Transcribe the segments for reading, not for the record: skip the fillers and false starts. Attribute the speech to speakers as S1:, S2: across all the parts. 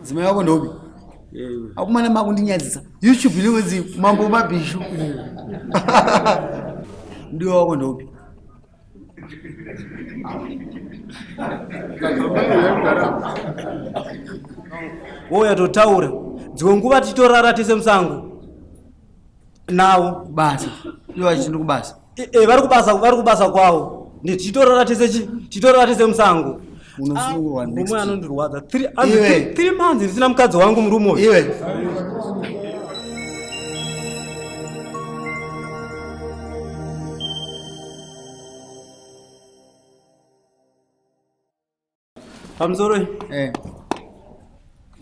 S1: Dzimai wako ndopi? Akumana makundinyadzisa. YouTube inonzi Mambo Mabhishu. Ndiwe wako ndopi?
S2: Wouya totaura dzimwe nguva tichitorara tese musango nawo
S1: Kubasa. Ivo vachindi kubasa.
S2: E, e, vari kubasa vari kubasa kwavo ndichitorara tese chi tichitorara tese musango
S1: Unosungurwa
S2: Ah,
S1: next
S2: murume
S1: year.
S2: anondirwadza
S1: Iwe.
S2: 3 months ndisina mukadzi wangu murume uyu.
S1: Iwe.
S2: Pamusoro
S1: Eh.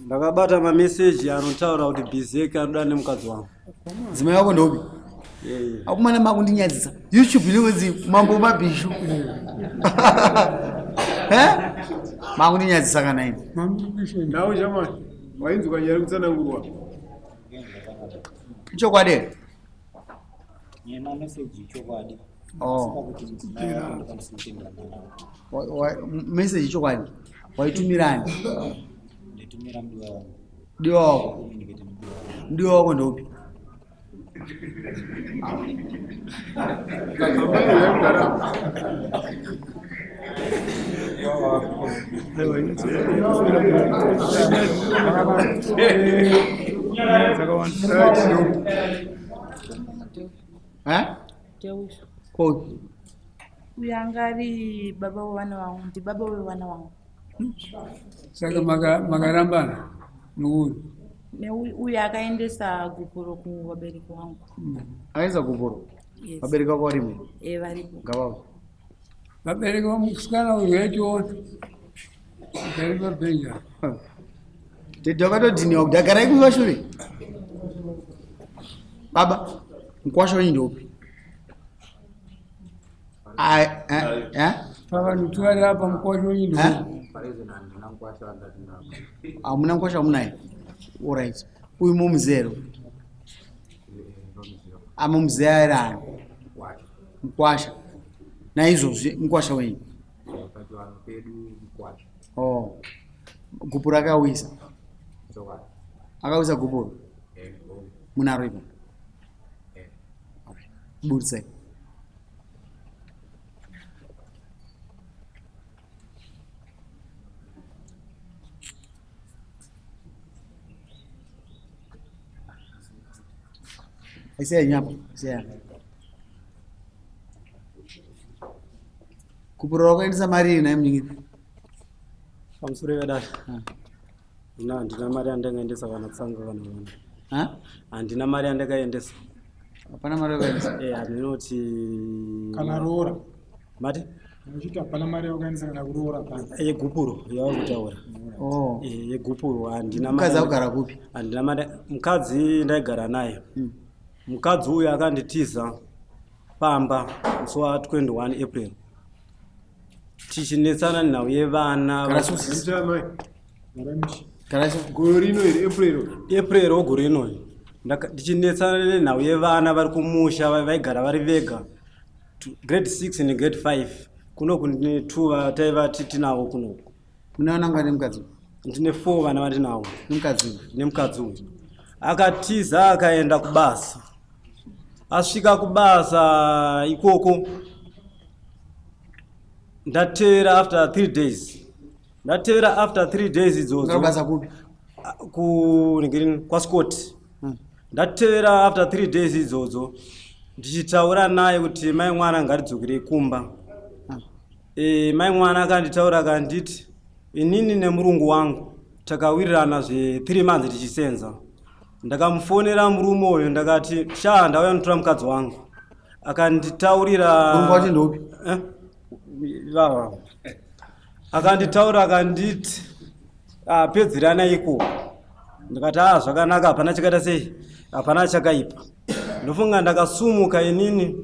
S2: Ndakabata mameseji anotaura kuti Bizeki anoda nemukadzi wangu.
S1: Dzimai wako ndopi? Akumana makundinyadzisa. YouTube inonzi Mambo Mabhishu. Eh? Makundinyadzisa kana ini.
S3: Nawo shamwari, wainzwa nyaya kutsanangurwa.
S1: Ichokwadi here?
S4: Mameseji chokwadi.
S1: Oh. Message chokwadi. Waitumirani?
S4: Ndaitumira mudiwa wangu.
S1: Mudiwa wako. Mudiwa wako ndoupi? Eh?
S5: Deusho.
S1: Ko
S5: Uyo anga ari baba wevana vangu, ndibaba wevana vangu.
S3: Saka makarambana nouyu?
S5: Neuyu uyu akaendesa gupuro kuvabereki vangu.
S1: Akaendesa gupuro?
S5: Yes.
S1: Vabereki vako varimo?
S5: Eh, varipo.
S1: Ngavavo.
S3: Vabereki vamusikana uyu yachiona. Gari pabhenja.
S1: Tete wakatodhiniwa kuti agarai kumashure. Baba, mukwasha wenyu ndeupi? Ai, eh, eh?
S3: Pavanhu tuvari apa mukwasha wenyu ndeupi?
S1: Hamuna mukwasha wamunaye? Alright. Uyu mumuzero. Amumuzeya ere ani? Mukwasha. Naizvozvi mukwasha wenyu. Oh. Gupuro akawisa. Akawisa gupuro. Munaro ipo. Alright. Buritsai. Isai nyapa, isai. Gupuro rakaendesa mari iri naye munyingiri.
S2: Pamusoro vedare. Ina handina mari yandakaendesa kana tsanga kana vana.
S1: Ha?
S2: Handina mari yandakaendesa.
S1: Hapana mari yakaendesa.
S2: Eh, handinoti
S6: Kana roora.
S2: Mati?
S6: Uchiti hapana mari yaukaendesa kana kuroora hapana.
S2: Yegupuro yauri kutaura.
S1: Oh.
S2: Eh, yegupuro handina
S1: Mukadzi akugara kupi?
S2: Handina mari. Mukadzi ndaigara naye. Mukadzi uyu akanditiza pamba musi wa 21 April. Tichinetsana nhau yevana.
S3: Gore rino here April?
S2: April wegore rino. Ndichinetsana nenhau yevana vari kumusha vaigara vari vega. Grade 6 negrade 5. Kunoku ndine 2 vataiva tinavo kunoku.
S1: Mune vana ngani nemukadzi?
S2: Ndine 4 vana vandinavo.
S1: Nemukadzi uyu?
S2: Nemukadzi uyu. Akatiza akaenda kubasa. Asvika kubasa ikoko ndatevera after 3 days. Ndatevera after 3 days idzodzo.
S1: Kubasa kupi?
S2: Ku kwa Scott. Ndatevera after 3 days idzodzo ndichitaura naye kuti mai mwana ngatidzokere kumba. Mai mwana akanditaura akanditi inini nemurungu wangu takawirirana zve 3 months tichisenza. Ndakamufonera murume uyu ndakati sha ndauya notora mukadzi wangu. Akanditaurira
S1: Murungu wacho ndeupi?
S2: Vava. Akanditaura akanditi pedzerana ikoko. Ndikati zvakanaka hapana chakaita sei? Hapana chakaipa. Ndofunga ndakasumuka inini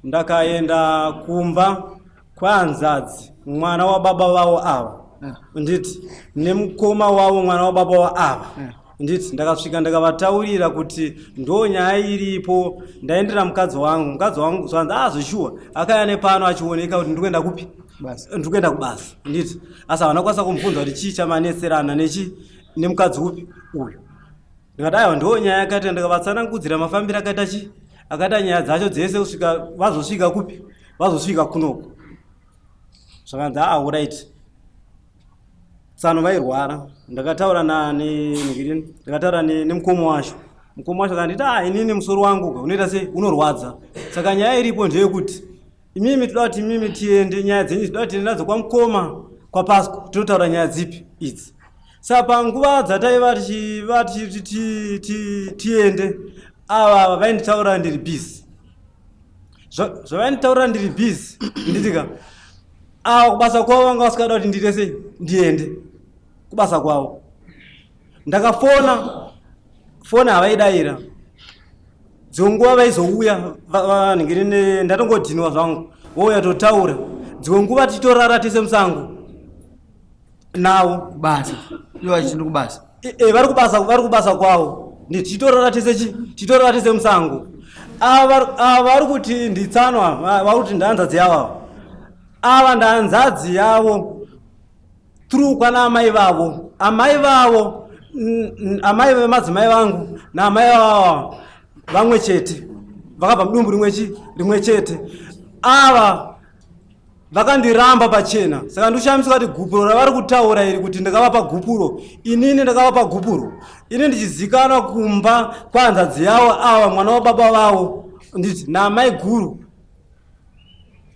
S2: ndakaenda kumba kwaanzadzi mwana wababa vavo ava. Nditi nemukoma wavo mwana wababa wavo ava. Nditi ndakasvika ndakavataurira kuti ndo nyaya iripo ndaendera mukadzi wangu. Mukadzi wangu zvanzi zveshuwa akauya nepano achioneka kuti ndikuenda kupi?
S1: Basa.
S2: Ndikuenda kubasa. Nditi asi havana kukwanisa kumubvunza kuti chii chamanetserana nechi? Nemukadzi upi uyu? Ndikati aiwa, ndo nyaya yakaita. Ndikavatsanangudzira mafambiro akaita chi akaita nyaya dzacho dzese kusvika vazosvika kupi, vazosvika kunoko. Zvakanzi, "Aa, alright." Tsano vairwara. Ndakataura ndakataura nemukoma wacho. Mukoma wacho akanditi, "A, inini musoro wangu ka unoita sei, unorwadza. Saka nyaya iripo ndeyekuti imimi toda kuti imimi tiende, nyaya dzenyu toda kuti tiende nadzo kwamukoma kwaPasco, tinotaura nyaya dzipi idzi." Saka panguva dzataiva tichiva tichiti tiende, ava vainditaurira ndiri busy. Zvavainditaurira ndiri busy, nditika ava kubasa kwavo vanga vasingada kuti ndiite sei, ndiende kubasa kwavo. Ndakafona foni, havaidayira. Dzimwe nguva vaizouya, vanhingiri, ndatongodhiniwa zvangu, vouya totaura. Dzimwe nguva tichitorara tese musango navo.
S1: Kubasa ivo vachienda kubasa?
S2: Vari kubasa, vari kubasa kwavo. Tichitorara tese chi tichitorara tese musango. Ava vari kuti nditsanwa, vari kuti ndahanzadzi yavo. Ava ndahanzadzi yavo through kwana amai vavo. Amai vavo, amai vemadzimai vangu naamai vavo vamwe chete, vakabva mudumbu rimwe chi rimwe chete. Ava vakandiramba pachena. Saka ndikushamisika kuti gupuro ravari kutaura iri, kuti ndakavapa gupuro, inini ndakavapa gupuro ini ndichizikanwa kumba kwanzadzi yavo ava, mwana wababa vavo, nditi naamai guru,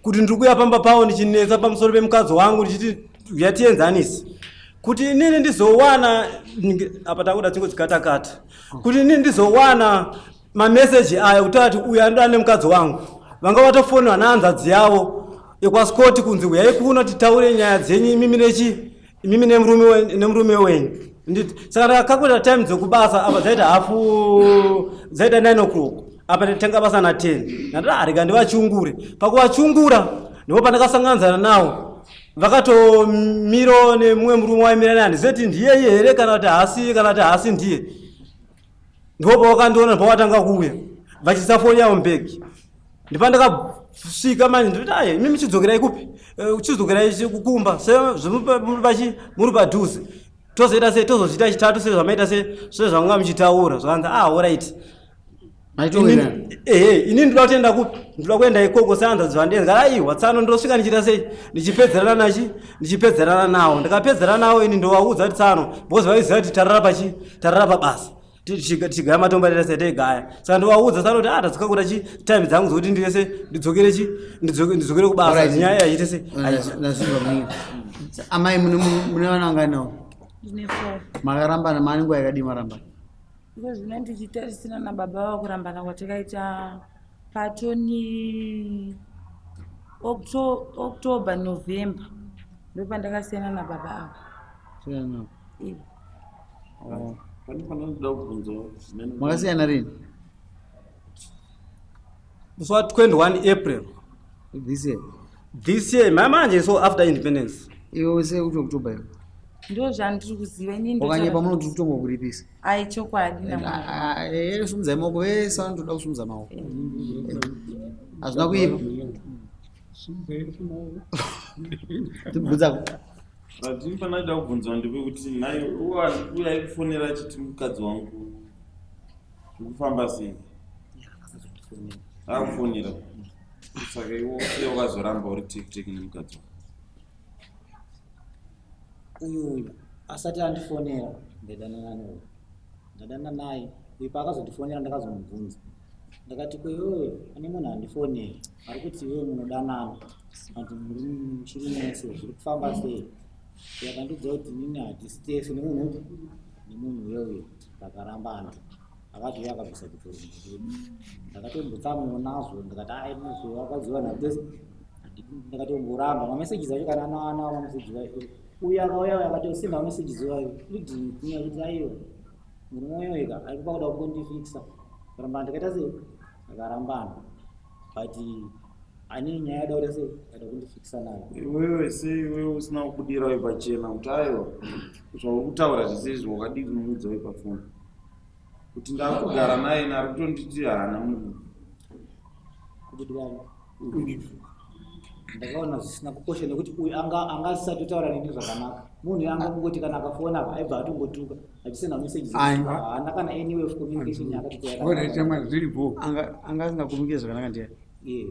S2: kuti ndiri kuuya pamba pavo ndichinetsa pamusoro pemukadzi wangu, ndichiti yatienzanisi, kuti inini ndizowana apa takuda tsingo dzikatakata, kuti inini ndizowana mameseji aya kutaura kuti uyu anoda nemukadzi wangu, vanga vatofonera nahanzadzi yavo yekwaScott kunzi, "Uyai kuno titaure nyaya dzenyu imimi nechi imimi nemurume wenyu." Nditi saka ndakakakuita time dzekubasa apa dzaita hafu, dzaita 9 o'clock, apa nditanga basa na10. Ndati, "Ah, rega ndivachungure." Pakuvachungura ndipo pandakasanganidzana nawo, vakatomiro nemumwe murume waimira naye. Handizivi kuti ndiyeye here kana kuti haasi, kana kuti haasi ndiye. Ndipo pavakandiona, pawatanga kuuya vachisa foni yavo mubhegi. Ndipandakasvika manje, ndikuti, "Aye, imi muchidzokerai kupi? Chidzokerai kumba sezvamupachi muri padhuze, tozoita sei, tozozviita chitatu sezvamaita sezvamanga muchitaura." Zvakanzi, "Ah, alright."
S1: Maitowirirana?
S2: Ehe, ini ndinoda kutoenda kupi? Ndinoda kuenda ikoko sehanzadzi vandenzi. Aiwa tsano, ndosvika ndichiita sei, ndichipedzerana nachi ndichipedzerana nawo. Ndikapedzerana nawo, ini ndovaudza kuti tsano, because vaiziva kuti tarara pachi tarara pabasa, tichigaya matombo, ataita sei, teigaya. Saka ndovaudza tsano kuti, "Ah, tadzoka kuda chi time dzangu dzokuti ndiite sei, ndidzokere chi ndidzokere kubasa."
S1: Alright.
S2: Nyaya yaite sei?
S1: Ndazvinzwa maningi. Amai, mune vana vangani navo?
S5: Ndine four.
S1: Makarambana maane nguva yakadii marambana?
S5: Iko zvino ndichitarisina nababa vavo, kurambana kwatakaita patoni October, November, ndopandakasiyana nababa ava.
S1: Siyana navo.
S5: Ivo.
S1: Oh.
S7: Pane panoda kubvunza zvinene.
S1: Makasiyana rini?
S2: Musi wa 21 April.
S1: This year?
S2: This year mamanje, so after independence.
S1: Iwe sekuti October iwe?
S5: Ndo zvandiri kuziva inini.
S1: Wakanyepa, munoti kutongokuripisa.
S5: Ai, chokwadi namwari.
S1: Sumudzai maoko vese vanotoda kusumudza maoko. Hazvina kuipa, tibvunzako.
S7: But panoda kubvunzwa ndepekuti naye uyo aikufonera achiti mukadzi wangu, zvikufamba sei? Akufonera, saka iwo iye wakazoramba uri tekiteki nemukadzi wangu?
S4: Uyu asati andifonera ndaidanana naye, ndadana naye. Uyu paakazondifonera, ndakazomubvunza, ndakati, "Ko iwewe, ane munhu andifonera ari kuti iwewe munodanana, ati muri muchiri mese, zviri kufamba sei?" Akandiudza kuti, "Inini hatisi tese nemunhu upi, nemunhu uyeuyo, takarambana." Akati uye akabvisa gupuro muchedu. Ndakatombotsamwawo nazvo, ndikati, "Ai, wakwadziwa natese." Ndakatomboramba mameseji acho kana anawo mameseji ayo. Uyu akauya, uyu akatosenda mameseji ayo leading kunya kuti, "Aiwa, murume uyo ika ari kupa kuda kungondifikisa kurambana." Ndikaita sei, akarambana, but ane nyaya yada kuita sei, ada kundifikisa nayo.
S7: Iwewe sei iwewe usina kubudira we pachena kuti aiwa, zvauri kutaura zvese izvi, wakadii kumuudza we pafoni kuti ndakugara naye, nari kutonditi haana munhu?
S4: Kubudirana? Ndakaona zvisina kukosha nekuti uyu anga anga asati taura neni zvakanaka. Munhu anga kungoti kana akafona apa aibva atongotuka achisenda message. Haana kana any way of communication yakati
S8: Alright, shamwari, zviripo.
S1: Anga anga asingakomunikei zvakanaka ndiye.
S4: Yeah.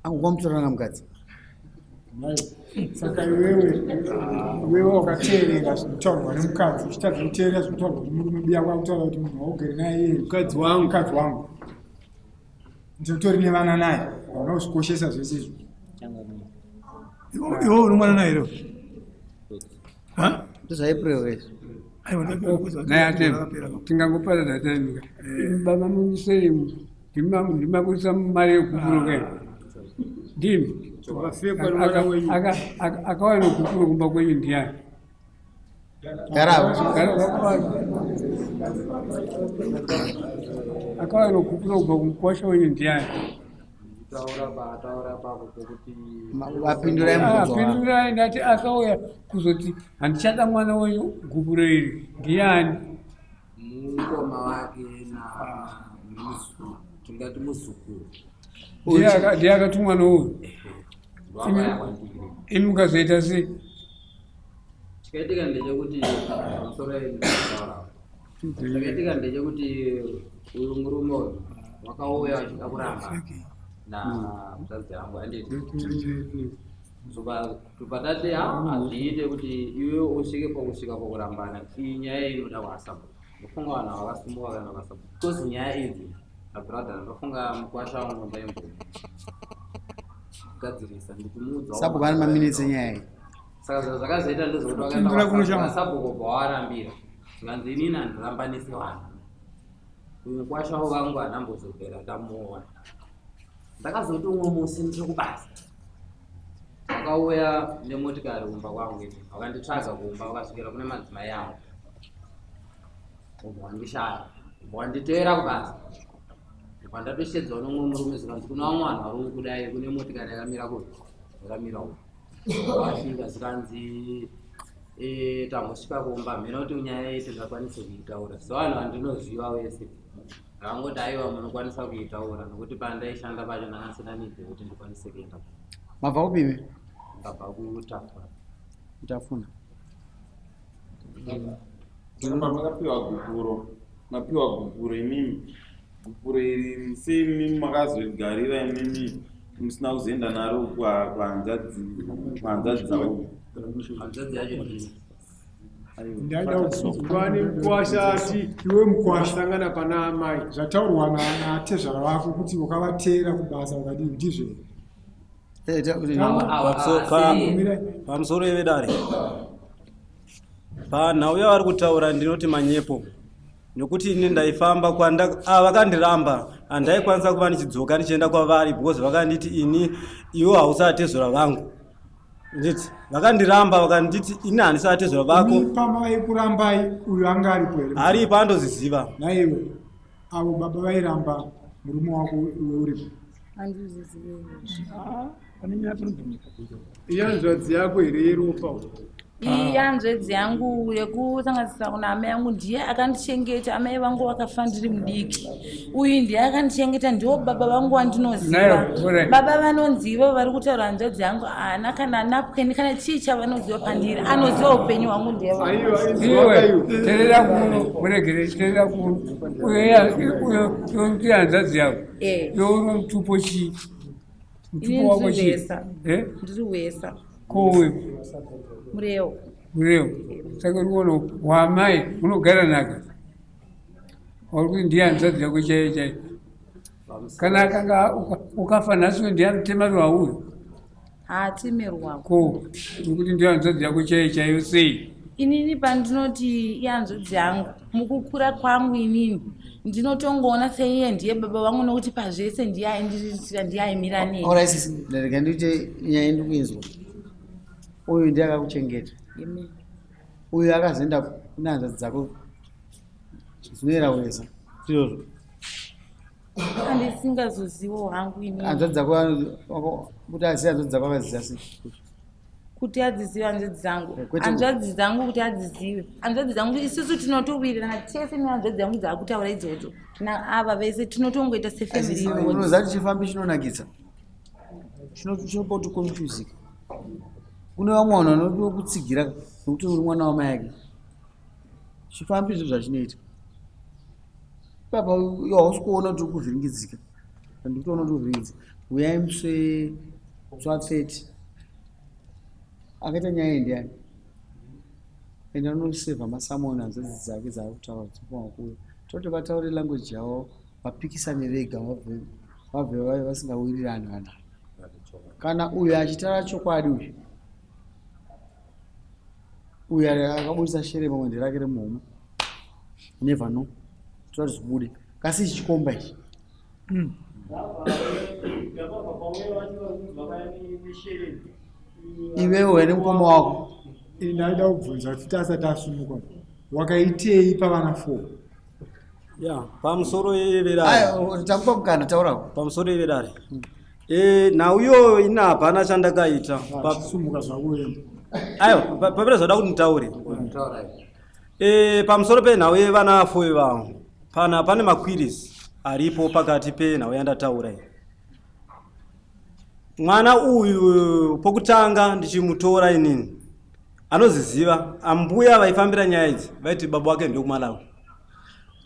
S1: Anga kwamutorana mukadzi.
S6: Saka iwewe iwewe wakateerera zvinotaurwa nemukadzi uchitadza kuteerera zvinotaurwa nemurume biya kwakutaura kuti munhu waugere naye iye
S3: Mukadzi wangu.
S6: Mukadzi wangu. Ndinotori nevana naye hauna kuzvikoshesa zvese izvo.
S4: Changamire.
S9: Iwe uri mwana naye here? Ha?
S1: NdozvaIpril izvi.
S9: Aiwa, ndakuzwa.
S8: Naye atema tingangoparadza taimika baba munisei ndimakuisa mari yegupuro kai ndimi
S3: Wakafekwa nemwana wenyu.
S8: Akauya negupuro kumba kwenyu ndiani?
S1: Garava.
S8: Akauya negupuro kubva kumukwasha wenyu ndiani?
S10: Taura paataura papo pokuti
S1: Vapindurai mubvunzo wavo.
S8: Pindurai, ndati akauya kuzoti handichada mwana wenyu gupuro iri ndiani?
S10: Mukoma wake na muzukuru, tingati muzukuru.
S8: Ndiye akatumwa nouyu.
S10: Wakauya kwandiri.
S8: Imi mukazoita sei?
S10: Chikaitika ndechekuti pamusoro enditaura, chakaitika ndechekuti uyu murume uyu wakauya achida kuramba namuzadzi yangu, anditi tobva tati ha, hazviite kuti iwe usvike pakusvika pakurambana. Iyi nyaya inoda kwasabhuku. Ndofunga vanhu vakasumuka kana kwasabhuku, because nyaya idzi mabrother, ndofunga mukwasha wangu ndaimbogadzirisa ndichimuudza.
S1: Sabhuku ane maminitsi enyaya iyi.
S10: Saka zviro zvakazoita ndezvekuti
S6: Pindura kuno chama.
S10: sabhuku bva warambira, zvikanzi inini handirambanisi vanhu. Uyu mukwasha wangu handambozobvera ndamuona. Ndakazoti umwe musi ndiri kubasa, vakauya nemotikari kumba kwangu ini, vakanditsvaga kumba, vakasvikira kune madzimai angu, ubva wandishaya, ubva wanditeera kubasa. Ndibva ndatoshedzwa nomumwe murume, zvikanzi kuna vamwe vanhu vari kudai, kune motikari yakamira kupi, yakamira uku. Vasvika, zvikanzi tambosvika kumba, mhena kuti nyaya iyi tingakwanise kuitaura sevanhu vandinoziva wese. Ndakangoti aiwa, munokwanisa kuitaura, nokuti pandaishanda pacho ndanga ndisina need yekuti ndikwanise kuenda.
S1: Mabva kupimi?
S10: Ndabva kuTafuna.
S1: Kutafuna.
S7: Saka pamakapiwa gupuro, mapiwa gupuro imimi, gupuro iri sei imimi makazogarira imimi musina kuzoenda naro kuhanzadzi dzavo?
S10: Hanzvadzi yacho ndini.
S6: Ndaida
S3: Kwani mukwasha ati
S6: iwe mukwasha
S3: sangana pana amai.
S6: Zvataurwa natezvara vako kuti wakavateera kubasa ukadii, ndizvo here?
S2: Pamusoro yevedare, panhau yavari kutaura ndinoti manyepo, nekuti ini ndaifamba kwanda vakandiramba, handaikwanisa kuva ndichidzoka ndichienda kwavari because vakanditi ini iwo hausatezvara vangu. Nditi vakandiramba, vakanditi ini handisatezvara vako.
S6: Imi pama vaikurambai uyu anga aripo here?
S2: Aripo, andoziziva.
S6: Naiwe avo baba vairamba murume wako iwe uripo?
S5: Handizvizive.
S3: Ihanzvadzi yako here yeropa?
S5: Iyi hanzvadzi yangu yekusanganisira kuna amai yangu, ndiye akandichengeta. Amai vangu vakafa ndiri mudiki. Uyu ndiye akandichengeta, ndiwo baba vangu wandinoziva.
S8: Nayo, alright.
S5: Baba vanonzi ivo vari kutaura hanzvadzi yangu haana kana napukeni kana chii chavanoziva pandiri. Anoziva upenyu hwangu ndiye vangu.
S8: Iwe terera kuno, muregere, terera kuno. Uyo uyo kuti hanzvadzi yako.
S5: Eh.
S8: Iwe uri mutupo chii?
S5: Ini
S8: Mutupo wako
S5: ndiri
S8: chii?
S5: Wesa.
S8: Eh?
S5: Ndiri Wesa.
S8: Ko uyu?
S5: Murewo.
S8: Murewo. Saka uri kuona wamai unogara naka uri kuti ndiye hanzvadzi yako chaiyo chaiyo. Kana akanga ukafa nhasi, ndiye anotema rwauyu?
S5: Haatimirwa.
S8: Ko uri kuti ndiye hanzvadzi yako chaiyo chaiyo sei?
S5: Inini pandinoti ihanzvadzi yangu, mukukura kwangu inini ndinotongoona seiye ndiye baba vangu, nokuti pazvese ndiye aindiriritira, ndiye aimira neni.
S1: Alright, sisi, ndarega ndiite nyaya indikuinzwa. Uyu ndiye akakuchengeta.
S5: Amen.
S1: Uyu akazoenda kune hanzvadzi dzako zvinoera Wesa, ndizvozvo?
S5: Andisingazozivo hangu inini.
S1: Hanzvadzi dzako kuti azive hanzvadzi dzako, akaziva sei?
S5: Kuti adzizive hanzvadzi dzangu?
S1: Kwete.
S5: Hanzvadzi dzangu, kuti adzizive hanzvadzi dzangu, isusu tinotowirirana tese nehanzvadzi dzangu dzaakutaura idzodzo naava vese, tinotongoita sefamily.
S1: Unoziva kuti chifambi chinonakidza. Chinopa kuti confusika. Kune vamwe vanhu vanoda kutsigira nekuti uri mwana wamai ake. Chifambi izvo zvachinoita. Ipapa iwe hausi kuona kuti uri kuvhiringidzika. Ndikutoona kuti uri kuvhiringidzika. Uyai muswe musi wa 30. Akaita nyaya iyi ndiani? Ende anosevha masamoni hanzvadzi dzake dzaari kutaura kuti dzinofanirwa kuuya. Toti vataure language yavo vapikisane vega vabve vabve vave vasingawirirani vanhu ava. Kana uyu achitaura chokwadi uyu uyu akabudisa shere pamwe nderake remuhomwe never know toda kuti zvibude kasi ichi chikomba ichi iwewe nemukoma wako
S6: ndaida kubvunza kuti tasati asumuka wakaitei pavana four
S2: ya pamusoro yevedare
S1: takupa mukana taura
S2: pamusoro yevedare eh nhau iyoyo ina hapana chandakaita
S6: sumuka zvakuenda
S2: aiwa papera zvada kuti nditaure eh pamusoro penhau yevana four ivavo pana pane maquiries aripo pakati penhau yandataura iyi mwana uyu pokutanga ndichimutora inini anoziziva ambuya vaifambira nyaya idzi vaiti baba wake ndekumalawi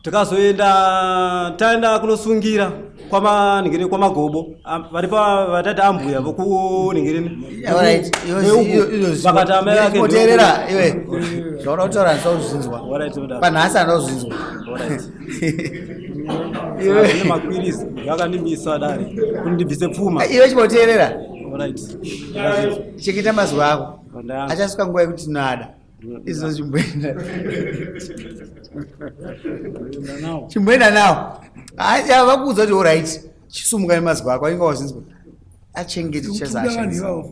S2: tikazoenda taenda kunosungira kwamaningiri kwamagobo vari pa vatati ambuya vokuningirine vakati amai vake
S1: teerera iwe zvaura kutaura handisa kuzvinzwa panhasi handina kuzvinzwa
S2: iwe makwirizi vakandimisa dare kuti ndibvise pfuma
S1: iwe chimboteerera chengeta mazuva ako achasvika nguva yekuti tinoada izvo chimboenda chimboenda nawo aya vakuudza kuti orit chisumuka nemazuva ako ainga wazinzwa achengete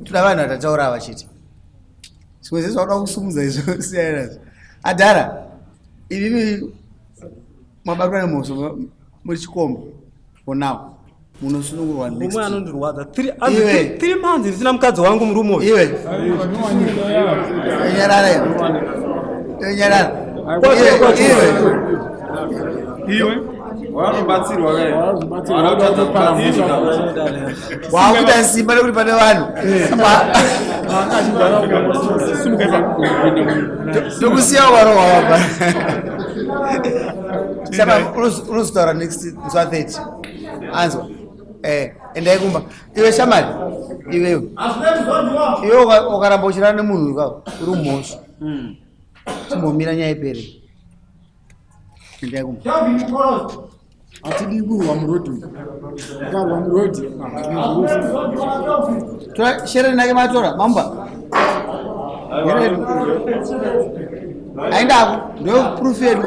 S1: toda vanhu vatataura ava chete zvimwe zvese vakuda kusumudza izvo siyana nazvo adhara imimi mabatwa nemhosva muri chikomba for now munosunungurwa next
S2: Murume anondirwadza. 3 months ndisina mukadzi wangu murume uyu.
S1: Iwe. Nyarara iwe. Nyarara. Iwe.
S7: Iwe. Wanobatsirwa kai.
S1: Wakuita simba nekuti pane vanhu. Tokusiya warohwa wapa. Saka unozotaura next musi wa 30. Anzwa. Eh, endai kumba. Iwe shamari. Iwewe. Iwe ukaramba uchirara nemunhu uyu uri mhosva. Chimbomira nyaya ipere. Endai kumba.
S6: Hatidi kurwa murodhi ukarwa murodhi
S1: tora shereni nake matora mamba aendako ndo proof yedu.